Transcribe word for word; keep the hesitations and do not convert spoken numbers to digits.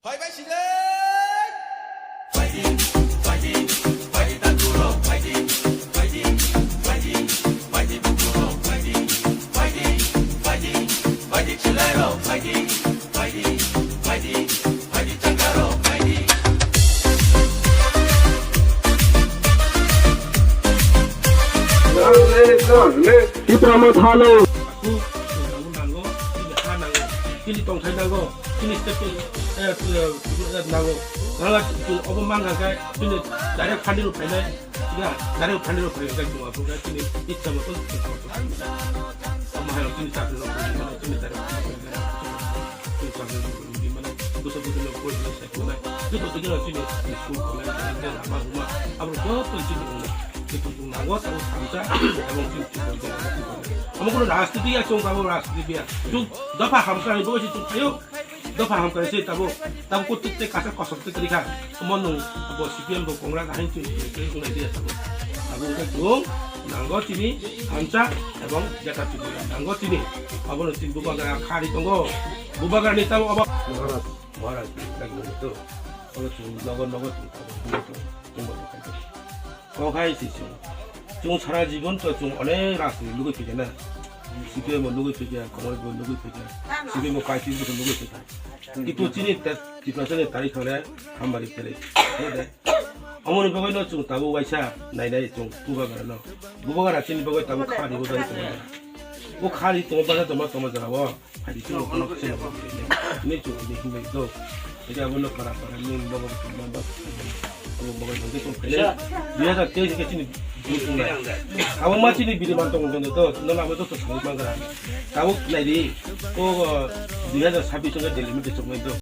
Phai bai sile. Tipra Motha no. Aku, aku nango, ini ha nango, ini tongthai nango. Chini state, eh, eh, nango. Nangla chini obo mangkha khe chini direct funding rok phainai. Ya, direct funding rok phainai khe chini obo khe chini itsa moto chini obo khe. Omo hai rok chini chakri rok phainai, chini direct funding rok phainai. Chini chakri rok phainai, busa busa rok phainai, sai phainai. Joto chini rok chini school phainai, chini lama huma. Abo joto chini rok. Chini rok nango, tamo thamsa, abo chini rok. Amo kono rajniti ya, chong abo rajniti ya. Chong dopha hamkrai bo si chong phaio. Dopha hamkrai se tabuk, tabuk kutuk tei kasak kosok tei kwrwi kha. Omo nwng bo C P M bo Congress ahai twi twi twi wngnai de tabuk. Tabuk wngkha chwng nango chini thansa ebong jeta Tripura nango chini. Abono chini bubagra kha ri tongo. Bubagra ni tabuk obo Maharaj, Maharaj, nang nang to. Obo chwng nogo nogo chwng tabuk chwng bo kha. Kok hai si chwng. Chwng sara jibon to chwng onek rajniti lugui phikha na. C P M bo lugui phikha, Congress bo lugui phikha, C P M bo kaisa bo lugui phikha. Kintu chini ta-, Tiprasa ni tari khare hamari kere. Ode. Amoni bagwi no chwng tabuk waisa nai nai chwng bubagra no. Bubagra chini bagwi tabuk khari bo dai chwng. Bo khari tongma bagwi tongma tongma jora o. Hai di chwng kono khe ni chwng ni hinbai do. Ede abo no para para ni bogo ma ba. Abo bogo dongke chwng pele. Dui hajar teis ke chini bu chwng nai. Abo ma chini bidi man tong do. No abo to to chwng ma gra. Abo nai di. O dui hajar sabis chwng Delhi mi chwng nai do.